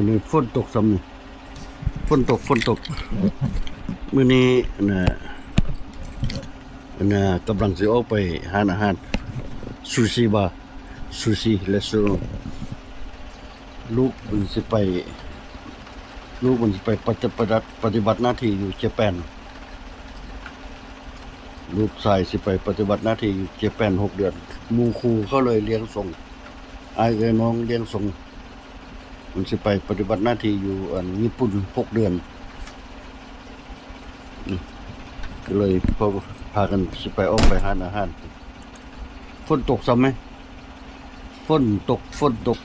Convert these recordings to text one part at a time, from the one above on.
ນີ້ຝົນຕົກຊ້ຳນີ້ ຝົນຕົກ ຝົນຕົກ. ມື້ນີ້ ອັນນ່າ ອັນນ່າ ກຳລັງຊິອອກໄປຮ້ານອາຫານ ຊູຊິບາ ຊູຊິເຣສໂຕຣານ. ລູກມັນຊິໄປ ລູກມັນຊິໄປປະຕິບັດ ປະຕິບັດໜ້າທີ່ຢູ່ເຈແປນ. ລູກຊາຍຊິໄປປະຕິບັດໜ້າທີ່ຢູ່ເຈແປນຫົກເດືອນ. ໝູ່ຄູ່ເຂົາເລີຍລ້ຽງສົ່ງ ອ້າຍເອື້ອຍນ້ອງລ້ຽງສົ່ງ. ມັນຊິໄປປະຕິບັດໜ້າທີ່ຢູ່ ອັນ ຍີ່ປຸ່ນຫົກເດືອນ. ອືມ ກໍເລີຍ ເພາະພາກັນຊິໄປ ອອກໄປຮ້ານອາຫານ. ຝົນຕົກຊ້ຳໄໝ? ຝົນຕົກ ຝົນຕົກ.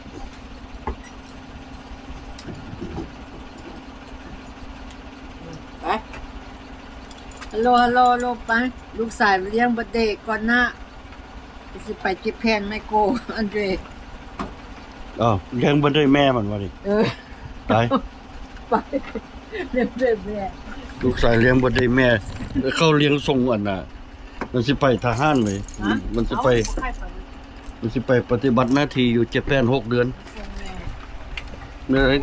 ໄປ ຮັລໂຫຼ ຮັລໂຫຼ ໄປ. ລູກຊາຍລ້ຽງເບີດເດກ່ອນນະ. ຊິໄປເກັບແຜ່ນໄມໂກ ອັນເດ. ອ້າວ ລ້ຽງເບີດເດແມ່ມັນວະນີ້? ເອີ ຕາຍ ໄປ ລ້ຽງເບີດເດແມ່. ລູກຊາຍລ້ຽງເບີດເດແມ່ ເຂົາລ້ຽງສົ່ງ ອັນນ່າ ມັນຊິໄປທະຫານເລີຍ. ຮະ? ມັນຊິໄປ ມັນຊິໄປປະຕິບັດໜ້າທີ່ຢູ່ເຈແປນຫົກເດືອນ. ເອີ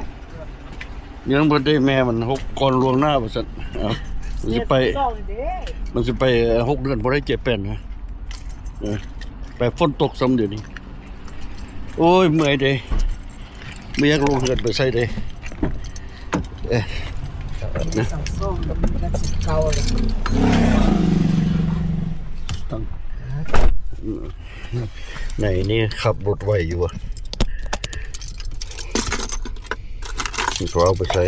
ຍັງບໍ່ໄດ້ແມ່ມັນ ຫົກ ກ່ອນລ່ວງໜ້າວ່າຊັ້ນ. ເອົາ ມັນຊິໄປ ມັນຊິໄປ ເອີ ຫົກເດືອນ ບໍ່ໄດ້ເຈັບແປນນະ. ເອີ ໄປ ຝົນຕົກຊ້ຳດຽວນີ້. ໂອ້ຍ ເມື່ອຍເດ້ ບໍ່ຢາກລົງເຮືອນໄປໃສເດ້. ເອີ ສອງ ສອງ ມັນກໍສິບເກົ້າແລ້ວ. ໃນນີ້ຂັບລົດໄວຢູ່ຫວາ? ມັນກໍເອົາໄປໃສ່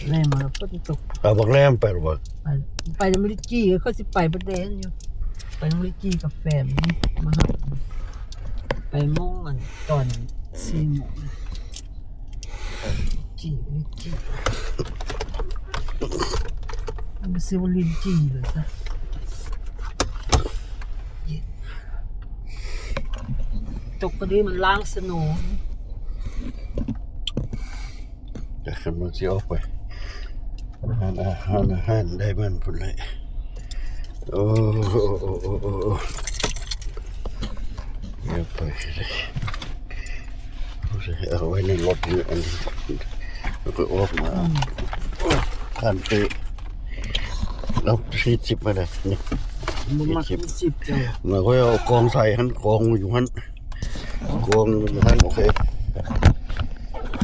ແລ່ມາແລ້ວ ຝົນຕົກ. ເອົາບັກແລ່ມໄປບໍ່? ໄປ ໄປນຳລິກກີ້ ເຂົາຊິໄປປະເດນຢູ່ ໄປນຳລິກກີ້ກັບແຟນມາຮັບ. ໄປໂມງ ອັນ ຕອນສີ່ໂມງ. ຈີ້ ຈີ້ ມັນຊື່ວ່າລິນຈີ້ເລີຍຊະ. ຕົກກໍດີ ມັນລ້າງສະໂນ. ຈັກຄັນມັນຊິອອກໄປຮ້ານອາຫານ ຮ້ານອາຫານໄດມອນພຸ້ນແຫຼະ. ໂອ້ ໂອ້ ໂອ້ ໂອ້ ໂອ້ ໂອ້ ດຽວໄປເລີຍ ເອົາໄວ້ໃນລົດນີ້ ອັນນີ້ ແລ້ວກໍອອກມາ. ອືມ ຄັນເຕະ ເອົາ ສີ່ສິບມາເລີຍນີ້. ບໍ່ມັກສີ່ສິບ ສີ່ສິບເຈົ້າ ມາ ຂ້ອຍເອົາກອງໃສ່ຫັ້ນ ກອງຢູ່ຫັ້ນ. ກອງຢູ່ຫັ້ນ ໂອເຄ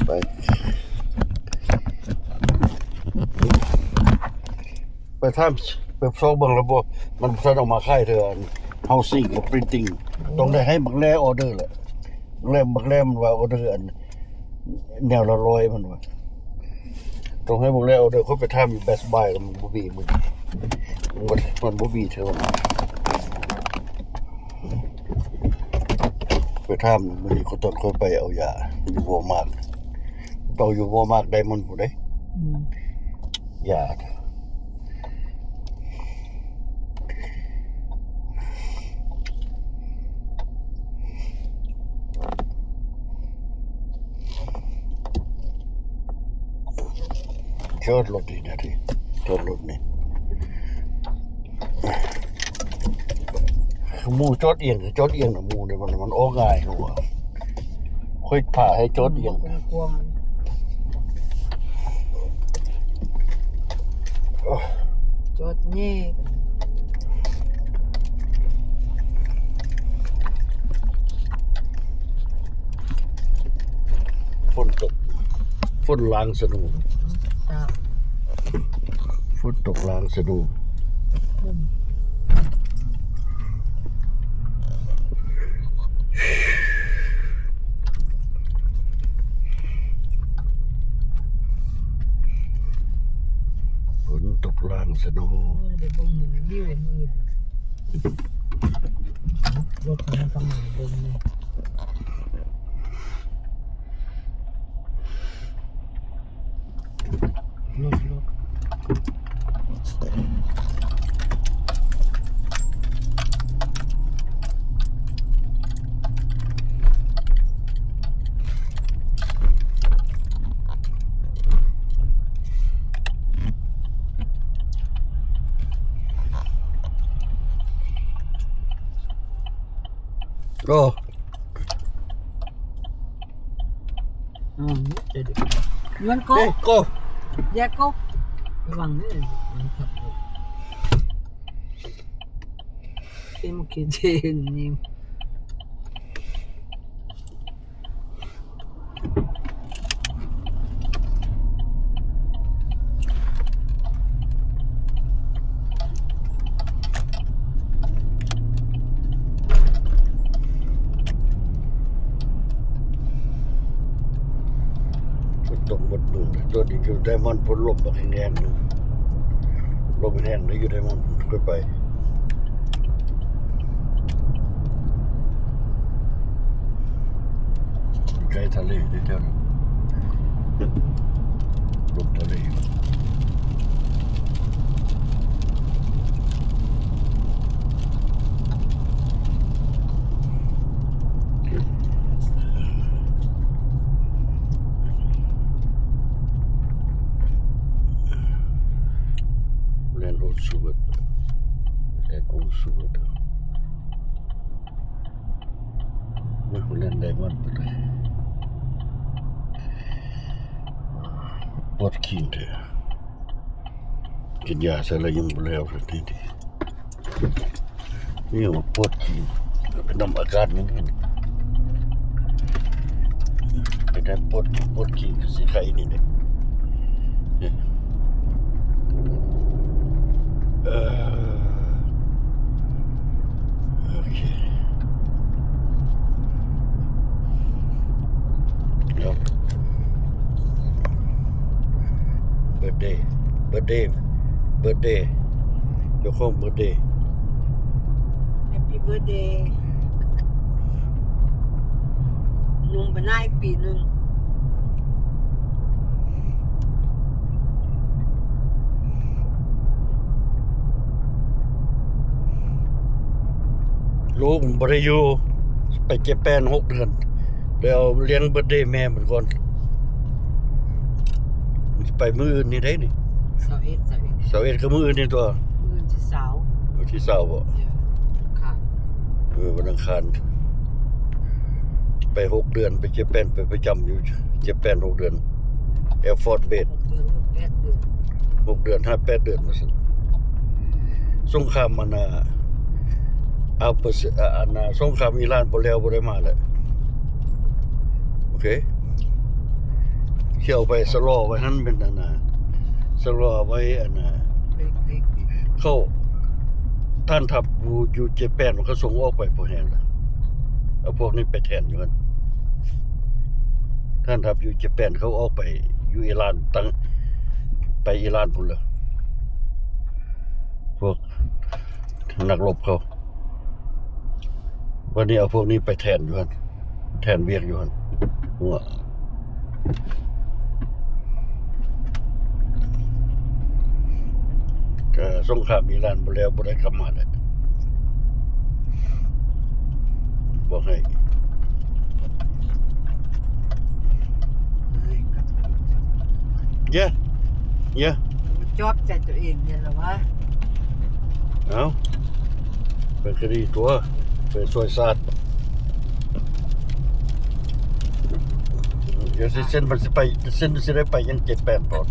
ໄປ ໄປຖາມ ໄປຊອກເບິ່ງລະບົບ ມັນບໍ່ທັນເອົາມາຂາຍເທື່ອ. ເຮົາຊິງກັບ printing ຕ້ອງໄດ້ໃຫ້ບັກແລ້ອໍເດີແຫຼະ. ບັກແລ້ ບັກແລ້ມັນວ່າອໍເດີ ອັນ ແນວລະຮ້ອຍ ມັນວ່າ ຕ້ອງໃຫ້ບັກແລ້ອໍເດີ. ຂ້ອຍໄປຖາມຢູ່ Best Buy ແລ້ວມັນບໍ່ມີມື້ນີ້ ມັນ ມັນບໍ່ມີເທື່ອ. ໄປຖາມມື້ນີ້ ຕອນຂ້ອຍໄປເອົາຢາຢູ່ Walmart ເອົາຢູ່ Walmart ໄດມອນພຸ້ນເດ້. ອືມ ຢາ ຈອດລົດນີ້ນະ ທີ່ຈອດລົດນີ້ ໝູ່ຈອດອຽງ ຈອດອຽງນະ ໝູ່ນີ້ມັນ ມັນອອກງ່າຍກວ່າ. ຂ້ອຍພາໃຫ້ຈອດອຽງ ມັນກວ້າງ ຈອດແຍກ. ຝົນຕົກ ຝົນລ້າງສະໂນ ຝົນຕົກລ້າງສະໂນ. ຝົນຕົກລ້າງສະໂນ. ເອີ ໄປເບິ່ງວິວອັນອື່ນ ລົດມັນກຳລັງເບິ່ງຢູ່. ໂອ້ You want Coke? Hey, Coke. Yeah, Coke. ລະວັງເດີ ມັນຂັບລົດ ເອັມ ເຄ ເຈ ນີ້. ຝົນຕົກໝົດມື້ ຕອນນີ້ຢູ່ໄດມອນພຸ້ນ ລົມບັກແຮງໆ ລົມແຮງເດ້ ຢູ່ໄດມອນພຸ້ນ ຄ່ອຍໄປ ໃກ້ທະເລເດ້ແຖວນັ້ນ ລົມທະເລ. ແລນໂອຊເວີດ ແລນໂອຊເວີດ ໂອ້ຍ ແລນໄດມອນໄປເລີຍ ປວດຂີ້ງແທ້. ກິນຢາໃສ່ແລ້ວຍັງບໍ່ແລ້ວເທື່ອນີ້ຕິ ນີ້ວ່າປວດຂີ້ ເປັນນຳອາກາດນີ້ ເປັນໄດ້ປວດ ປວດຂີ້ຄືຊິໄຄນີ້ເດ້ ເອີ ໂອເຄ ເນາະ ເບີດເດ ເບີດເດ ເບີດເດ ເຈົ້າຂອງເບີດເດ Happy birthday ໜຸ່ມປານນາອີກປີໜຶ່ງ. ລູກບໍ່ໄດ້ຢູ່ ໄປເຈັບແປນຫົກເດືອນ ແລ້ວລ້ຽງເບີດເດແມ່ມັນກ່ອນ ມັນຊິໄປມື້ອື່ນນີ້ເດ້ນີ້ ຊາວເອັດ ຊາວເອັດ ຊາວເອັດ ກໍມື້ອື່ນນີ້ຕົວະ ມື້ອື່ນທີຊາວ ມື້ທີຊາວບໍ? ເອີ ວັນອັງຄານ ເອີ ວັນອັງຄານ ໄປຫົກເດືອນ ໄປເຈັບແປນ ໄປປະຈຳຢູ່ເຈັບແປນຫົກເດືອນ ແອຟອດເບສ ຫົກເດືອນ ຫົກເດືອນ ຫົກເດືອນ ຫາແປດເດືອນວ່າຊັ້ນ. ສົງຄາມອັນນ່າ ເອົາເປີເຊັນ ອາ ອັນນ່າ ສົງຄາມອີຣານບໍ່ແລ້ວ ບໍ່ໄດ້ມາແລ້ວ ໂອເຄ ຂຽວໄປ ຊະລໍໄວ້ຫັ້ນ ແມ່ນອັນນ່າ ຊະລໍໄວ້ອັນນ່າ ເຂົາ ຖານທັບຢູ່ ຢູ່ເຈແປນ ມັນກໍສົ່ງອອກໄປພໍແຮງແລ້ວ ເອົາພວກນີ້ໄປແທນຢູ່ຫັ້ນ ຖານທັບຢູ່ເຈແປນ ເຂົາອອກໄປຢູ່ອີຣານ ຕັ້ງ ໄປອີຣານພຸ້ນແລ້ວ ພວກນັກລົບເຂົາ ບັດນີ້ເອົາພວກນີ້ໄປແທນຢູ່ຫັ້ນ ແທນວຽກຢູ່ຫັ້ນ ຫົວ ກະສົງຄາມອີຣານບໍ່ແລ້ວ ບໍ່ໄດ້ກັບມາແລ້ວ ບອກໃຫ້ ເຢ ເຢ ຈອບໃຈຕົວເອງນີ້ລະວະ ເອົ້າ ເປັນຄະດີຕົວະ ໄປຊ່ວຍຊາດ ດຽວຊິເຊັນ ມັນຊິໄປ ເຊັນຊິໄດ້ໄປຍັງເຈັດແປນຕອນ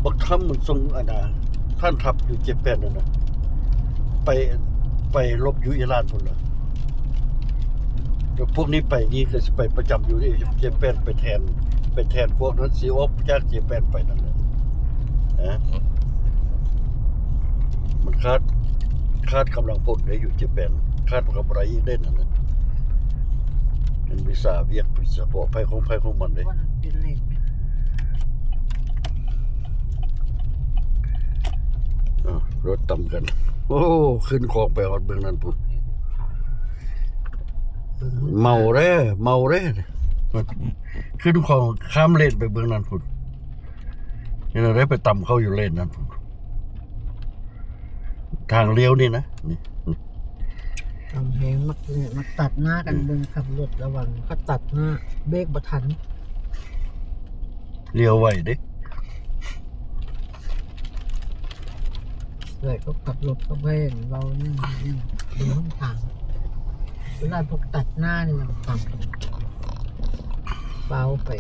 ບັກທຳມັນສົ່ງອັນນ່າ ຖານທັບຢູ່ເຈັດແປນນັ້ນນະ ໄປ ໄປລົບຢູ່ອີຣານພຸ້ນລະ ແລ້ວພວກນີ້ໄປນີ້ກໍຊິໄປປະຈຳຢູ່ເຈັດແປນ ໄປແທນ ໄປແທນພວກນັ້ນ ຊິອອກຈາກເຈັດແປນໄປນັ້ນແຫຼະ ນະ ມັນຂາດ ຂາດກຳລັງພົນໄດ້ຢູ່ເຈັດແປນ ຂາດກໍບໍ່ໄດ້ອີກເດ້ນັ້ນນະ ເປັນວິຊາວຽກສະເພາະໃຜຂອງໃຜຂອງມັນເດ້ ເອີ ລົດຕຳກັນ ໂອ້ ຂຶ້ນຂອງໄປຮອດເບື້ອງນັ້ນພຸ້ນ ເມົາເດ້ ເມົາເດ້ ຂຶ້ນຂອງຂ້າມເລນໄປເບື້ອງນັ້ນພຸ້ນ ເຮັດແນວໃດໄປຕຳເຂົາຢູ່ເລນນັ້ນພຸ້ນ ທາງລ້ຽວນີ້ນະ ນີ້ ຕຳແຮງ ມັກ ມັກຕັດໜ້າກັນ ເບິ່ງຂັບລົດລະວັງ ເຂົາຕັດໜ້າ ເບຣກບໍ່ທັນ ລ້ຽວໄວເດ້ ແລ້ວກໍຂັບລົດກໍໄປເວົ້າຫຍັງ ເບິ່ງຫົນທາງ ເວລາພວກຕັດໜ້ານີ້ມັນຕຳ ຟ້າວໄປ.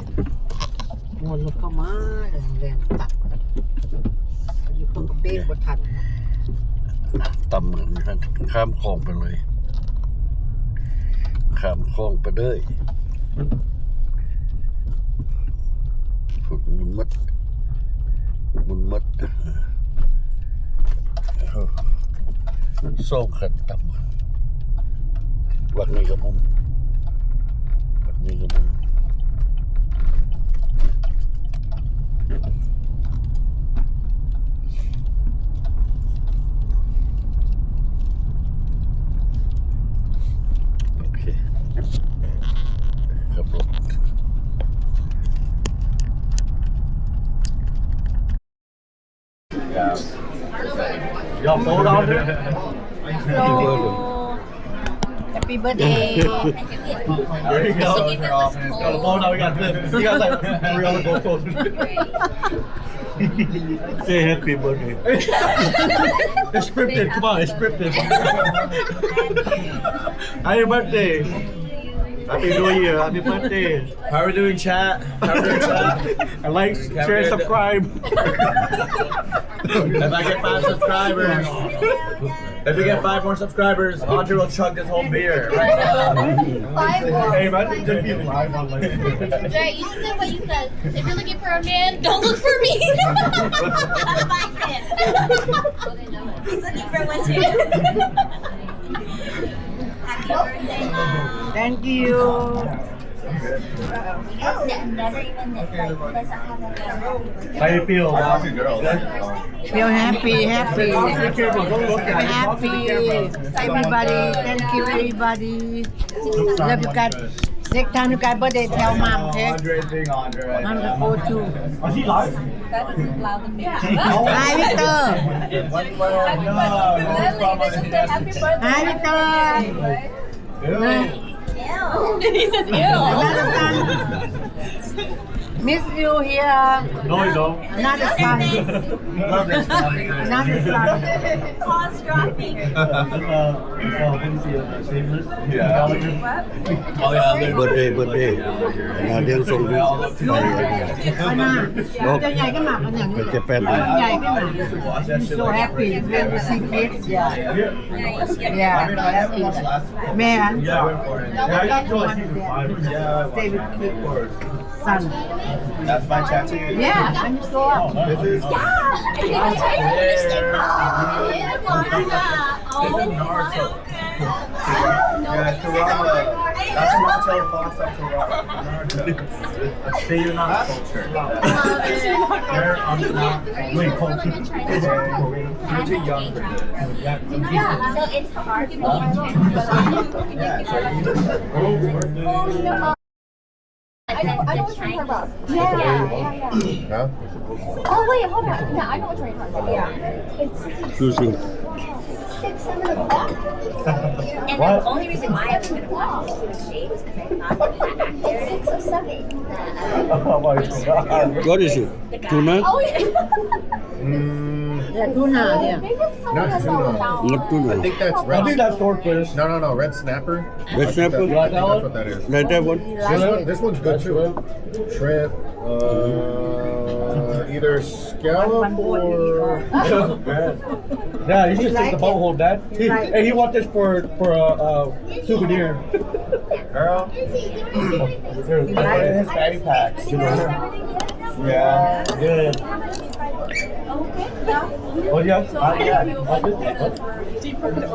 ງວນລົດເຂົ້າມາແລ່ນຕັດກັນ ຢູ່ເພິ່ນກໍເບຣກບໍ່ທັນ. ຕຳ ຂ້າມຂອງໄປເລີຍ ຂ້າມຂອງໄປເລີຍ ພຸ້ນໝຸນໝົດ ໝຸນໝົດ. ສອງຄັນຕຳ ວັກນີ້ກໍມຸມ ວັກນີ້ກໍມຸມ. ໂອເຄ ຂັບລົດ. Y'all fold on there? Happy birthday. There you go. Got a fold on. We got this. You guys like three on the gold. Say happy birthday. It's scripted. Come on, it's scripted. Happy birthday. Happy New Year. Happy birthday. How are we doing, chat? How are we doing, chat? Like, share, subscribe. If I get five subscribers, if we get five more subscribers, Andre will chug this whole beer right now. Five more. Hey, imagine just being live on, like, Dre, you just said what you said. If you're looking for a man, don't look for me. He's looking for one too. Happy birthday, Mom. Thank you. How you feel? Feel happy, happy. Happy. Everybody, thank you, everybody. Love you guys. Next time you guys birthday, tell mom, okay? Andre, big Andre. Mom gonna go too. Is he live? Hi, Victor. Hi, Victor. He says, "Ew." Another son. Miss you here. No, you don't. Another son. Another son. Pause dropping. Yeah. ເບິດເດ ເບິດເດ ງານລ້ຽງສົ່ງ ອັນນ່າ ເຈົ້າໃຫຍ່ຂຶ້ນມາເປັນຫຍັງ ເປັນເຈແປນ ໃຫຍ່ຂຶ້ນມາ so happy when we see kids. Yeah. Yeah. ແມ່ນ Stay with kids. Son. That's my tattoo. Yeah, I'm sure. This is. Yeah. This is Naruto. Yeah, Kurama. That's what I tell Fox at Kurama. Naruto. Say you're not cultured. You're not cultured. Wait, cultured. You're too young for this. Yeah. So it's hard. Yeah, so you just. Oh, no. I know, I know what you're talking about. Yeah, yeah, yeah. Huh? Oh, wait, hold on. Yeah, I know what you're talking about. Yeah. It's, it's six, seven o'clock. And the only reason why I was gonna walk was because I thought that. It's six oh seven. Oh my God. What is it? Tuna? Oh, yeah. Mm. Yeah, tuna, yeah. Not tuna. Not tuna. I think that's red. I think that's swordfish. No, no, no, red snapper. Red snapper? I think that's what that is. Like that one? This one, this one's good too. Shrimp, uh, either scallop or yeah, you should take the boat home, Dad. He, hey, he want this for, for a, a souvenir. Girl. Here, put it in his fanny pack. You know? Yeah, good. Oh, yeah. Uh, yeah. What? What?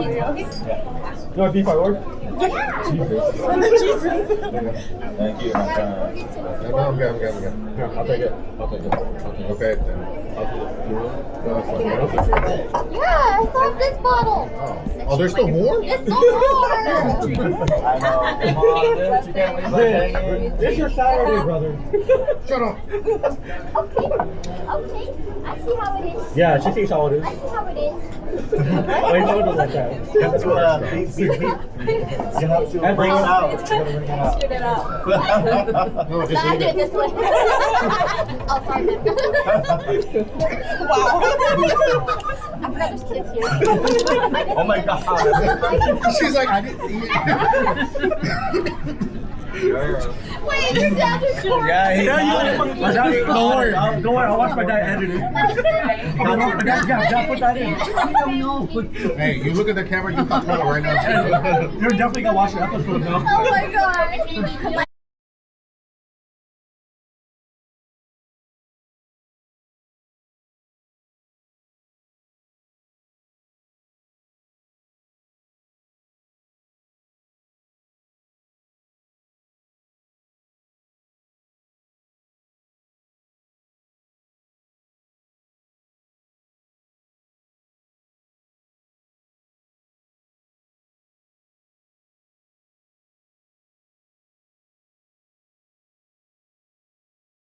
Yeah. You want beef or? Yeah. Jesus. Thank you, my friend. No, no, I'm good, I'm good, I'm good. Here, I'll take it. I'll take it. I'll take it. Okay, then. I'll take it. You want it? No, that's fine. Yeah, I saw this bottle. Oh. Oh, there's still more? There's still more. I know. Come on, dude. You can't win by ten years. It's your Saturday, brother. Shut up. Okay. Okay. I see how it is. Yeah, she sees how it is. I see how it is. Why you don't do like that? You have to, uh, beat, beat, beat. You have to bring it out. You gotta bring it out. Shoot it out. No, just leave it. I'll do it this way. Oh, sorry, man. Wow. Oh my god. She's like, "I didn't see it." Wait, your dad is short. Yeah, he's not. Don't worry. Don't worry. I'll watch my dad edit it. I'll watch my dad. Yeah, yeah, put that in. Hey, you look at the camera, you talk about it right now. You're definitely gonna watch the episode now. Oh my god.